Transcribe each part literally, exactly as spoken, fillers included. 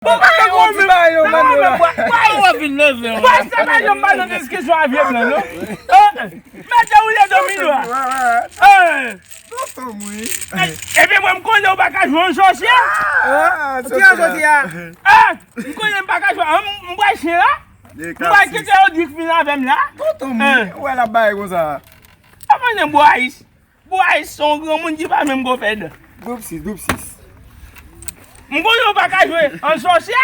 Ou pa gen gwo men. Ou pa wè vin leve. Bwa sa pa janm ba nan diskisyon a vye blan non. Mete ou ye domino a. Epi mwen m konnen ou pa ka jwe yon sòsyè. Ki yon sòsyè a? M konnen m pa ka jwe. M bwè chen la. M bwè kite yo dik fin avè m la. Tonton mwen, ou wè l ap bay konsa. Ou konnen bwè ayis. Bwè ayis se yon granmoun ki pa menm ko fè dan. Doub sis, doub sis. M konnen ou pa ka jwe an sòsyè.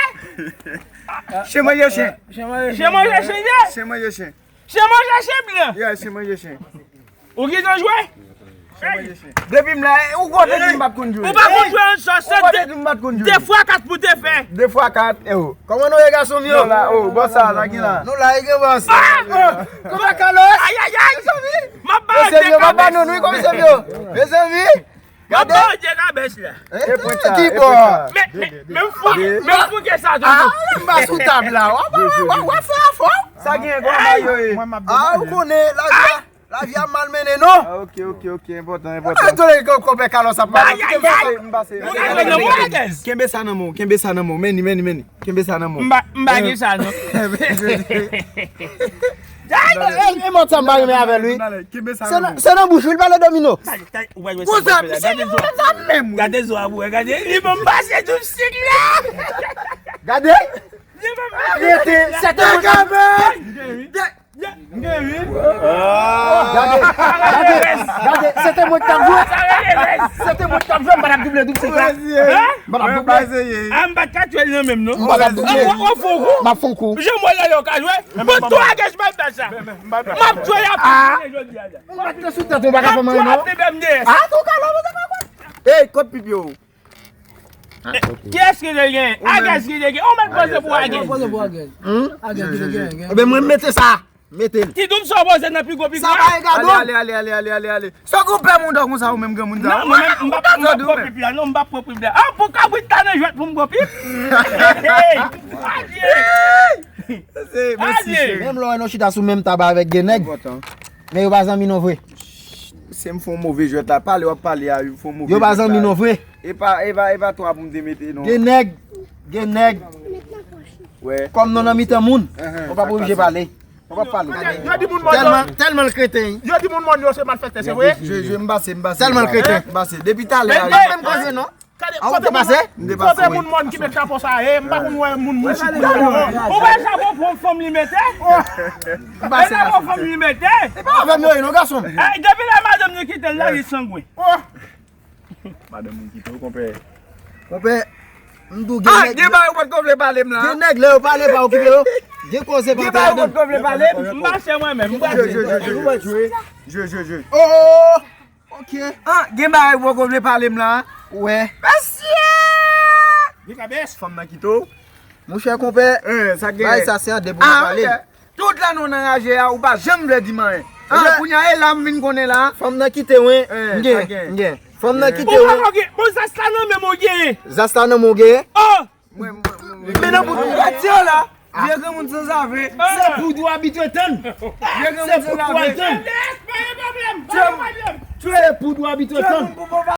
Chen manje chen. Chen manje chen ye. Chen manje chen. Chen manje chen blan. Yeah, chen manje chen. Ou gentan jwe? Chen manje chen. Depi m la, ou kote di m pa t konn jwe? Ou pa konn jwe an sòsyè. Ou kote di m pa t konn jwe? De fwa kat pou te fè. De fwa kat, e o. Kòman nou ye gason m yo? Nou la, o, bòs sa, sa ki la? Nou la, e gen bòs. Kòman Carlos? Ayayay! M ap ba de kabèch. Mezanmi, mezanmi. Gade. M ap ba de kabèch la. E pwent sa, ki bò? Men, men, men m fou, men m fou ke sa toujou. M pa sou tab la. W ap fè afè. Sa gen gwa bay yo ye. Ah, ou konnen, lavi a, lavi a mal mennen non. Ah, ok, ok, ok, enpòtan, enpòtan. Tande konpè Carlos ap pale. M pase, m pase. Kenbe sa nan men w, kenbe sa nan men w. Meni, meni, meni. Kenbe sa nan men w. M pa, m pa gen sa non. E mòd sa m pa renmen avè l wi. Se nan, se nan bouch wi l pale domino. Konsa, misye gen pwoblèm sa menm wi. Gade zo a pou wè, gade. Li ban m pase djoup sik la. Gade. Li ban m pase. Rete, sèten mwen. Gade, gade, gade, se te mwen ki t ap jwe. Se te mwen ki t ap jwe, m pa t ap double doub se sa. M pa t ap double. A, m pa t ka tchwe l nan menm non. M pa t ap double. M ap fon kou. M ap fon kou. Jan mwen la yo ka jwe. Bon, tou a gèch bay bèch la. M ap tchwe y ap jodi a la. M pa t sou tèt ou, pa ka fè mwen non. A, tou ka la, mwen te ka kwè. Ey, kot pip yo? Kiyès ki te genyen? Agès ki te genyen. Ou mèt poze pou Agès. Poze pou Agès. Agès ki te genyen. Ebyen, mwen mete sa. Mete l. Ti doub sa w poze nan pi gwo pi gwo. Sa pa egado. Ale, ale, ale, ale, ale, ale, ale. Sa w pè moun dò konsa ou menm granmoun sa? Non, mwen menm, m p ap, m p ap pran pip la. Non, m p ap pran pip la. Ah, pou kabrit la nan jwèt pou m pran pip? Hey! Adye! Adye! Menm lè w wè nou chita sou menm tab avèk gen nèg. Men yo pa zanmi non vre. Se m fè yon move jwèt la, pale w ap pale a, m fè yon move jwèt la. Yo pa zanmi non vre. E pa, e pa, e pa twa pou m te mete non. Gen nèg, gen nèg. Wè. Kòm nou nan mitan moun, ou pa oblije pale. Ou pa pale. Yo di moun mòn yo. Tèlman, tèlman l kreten. Yo di moun mòn yo se malfektè, se vre? Je, je, m pase, m pase. Tèlman l kreten. M pase. Depi talè a. M pa menm koze non. Gade, kote moun, kote moun mòn ki met chapo sa ye, m pa konn wè moun moun sou kou yo. Ou wè chapo pou fanm li mete? E chapo fanm li mete? E pa avè m yo ye non, gason. Eh, depi lè madanm li kite l la, li sangwen. Madanm li kite w, konpè. Konpè, m di w gen nèg. Ah, gen bagay ou pa t ko vle pale m la. Gen nèg, lè yo pale, pa okipe yo. Gen koze pa antre ladan. Gen bagay ou pa t ko vle pale m. M pa chè mwen menm, m pa chè. Je, je, je, je. Je, je, je. Oh, oh, oh. Ok. Ah, gen bagay ou poko vle pale m la. Wè. Mesye! Gen kabès. Fanm nan kite w. Monchè konpè. Eh, sa gen. Bagay sa se an de pou nou pale. Ah, ok. Tout lè nou nan raje a, ou pa janm vle di m anyen. Ah, kounye a e la m vin konnen la. Fanm nan kite w wi. Eh, m gen, sa gen. M gen. Fanm nan kite w wi. Ou pa gen. Bon, zas la nan men m ou gen. Zas la nan men w gen. Oh! Men nan bout ou pati an la. Vye granmoun sanzave. Se pou dwa abitye tann. Vye granmoun sanzave. Se pou dwa abitye tann.